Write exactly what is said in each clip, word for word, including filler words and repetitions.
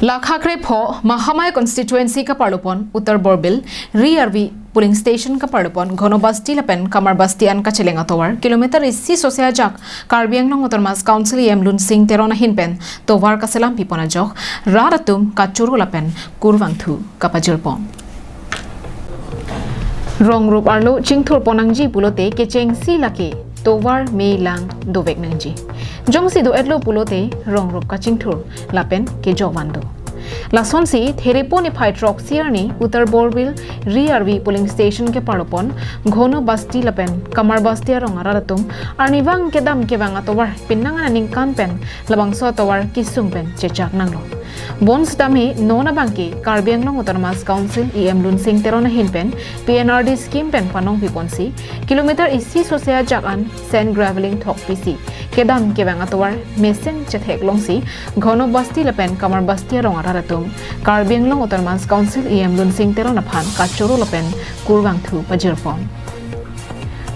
Lakha krepho Mahamaya constituency kaparlopon Uttar Borbil Ri Arvi polling station kaparlopon Ghono Basti lapen Kamar Basti an kacheleng atovar kilometer isi sose ajak Karbi Anglong Autonomous Council E M Lunsing Teron ahin pen tovar kaselam pipon ajok rat atum kachoro lapen kurvangthu kapajirpon. Rongrup arlo chingthurpon nangji pulote kechengsi lake tovar mei lang dovek nangji. Jongsi do-etlo pulote rongrup kachingthur lapen kejok van do. Lasonsi Therepo niphai throksi arni Uttar Borbil Ri Arvi polling station keparlopon Ghono Basti lapen Kamar Basti arong arat atum arnivang kedam kevang atovar penang aningkan pen labangso atovar kesung pen chechak nanglo. Bonsitame non abangke Karbi Anglong Autonomous Council E M Lunsing Teron ahin pen P N R D scheme pen panong piponsi kilometer isi sose ajak an sand graveling thok pisi kedam kevang atovar mesen chethek longsi Ghono Basti lapen Kamar Basti arong arat atum Karbi Anglong Autonomous Council E M Lunsing Teron aphan kachoro lapen kurvangthu pajirpon.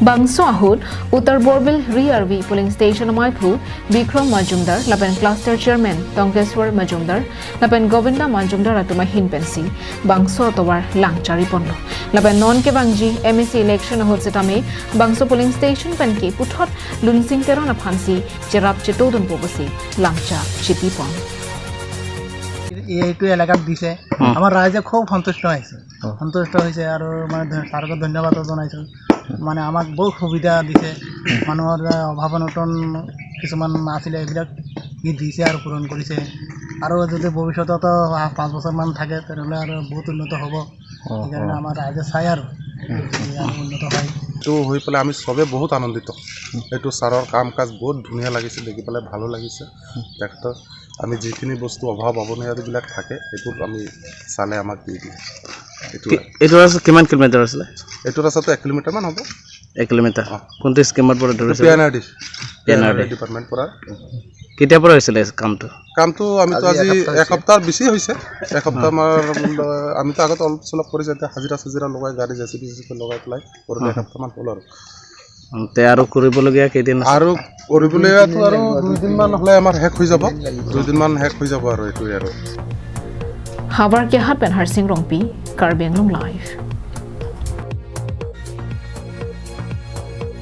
Bangso ahut Uttar Borbil Ri Arvi polling station amaiphu Bikrom Majumdar lapen cluster chairman Tongkeswar Majumdar lapen Govinda Majumdar atum ahin pensi bangso atovar lang chariponlo. Lapen non kevangji M A C election ahut sitame bangso polling station penke puthot Lunsing Teron aphansi cherap chetodunpo pusi lamchak chipipon. এই- এইটো এলেকাত দিছে। হুম। আমাৰ ৰাইজে খুব সন্তুষ্ট হৈছে। হুম। সন্তুষ্ট হৈছে আৰু মানে ধ- ছাৰকে ধন্যবাদ জনাইছোঁ। মানে আমাক বহুত সুবিধা দিছে। মানুহৰ যে অভাৱ অনটন কিছুমান আছিলে, এইবিলাক সি দিছে আৰু পূৰণ কৰিছে। আৰু যদি ভৱিষ্যততো আ- পাঁচ বছৰমান থাকে, তেনেহ'লে আৰু বহুত উন্নত হ'ব। হুম, সেইকাৰণে হুম। আমাৰ ৰাইজে চাই আৰু, হুম। যে আৰু উন্নত হয়। এইটো হৈ পেলাই আমি চবে বহুত আনন্দিত। এইটো ছাৰৰ কাম কাজ বহুত ধুনীয়া লাগিছে, দেখি পেলাই ভালো লাগিছে। তেখেতৰ আমি যিখিনি বস্তু অভাৱ অৱনতিবিলাক থাকে, সেইবোৰ আমি চালে আমাক দি দিয়ে। এইটো কি- এইটো ৰাস্তা কিমান কিলোমিটাৰ আছিলে? এইটো ৰাস্তাটো এক কিলোমিটাৰমান হ'ব। এক কিলোমিটাৰ। অ। কোনটো স্কিমৰ পৰা এইটো ধৰিছে? P N R D. P N R D. P N R D department পৰা। কেতিয়াৰ পৰা হৈছিলে কামটো? কামটো আমিতো আজি আজি এসপ্তাহ হৈছে। এসপ্তাহ বেছি হৈছে। এসপ্তাহ হুম। আমাৰ, আমিতো আগতে অলপ চলপ কৰিছে, এতিয়া হাজিৰা চাজিৰা লগাই গাড়ী জে চি বি চে চি বি লগাই পেলাই কৰোঁতে হুম। এসপ্তাহমান হ'ল আৰু। উম, তে আৰু কৰিবলগীয়া কেইদিন আছে? আৰু কৰিবলগীয়াটো আৰু দুইদিনমান হ'লে আমাৰ শেষ হৈ যাব। দুইদিনমান শেষ হৈ যাব আৰু এইটোৱে আৰু। Howraghat pen Harsing Rongpi, Karbi Anglong Live.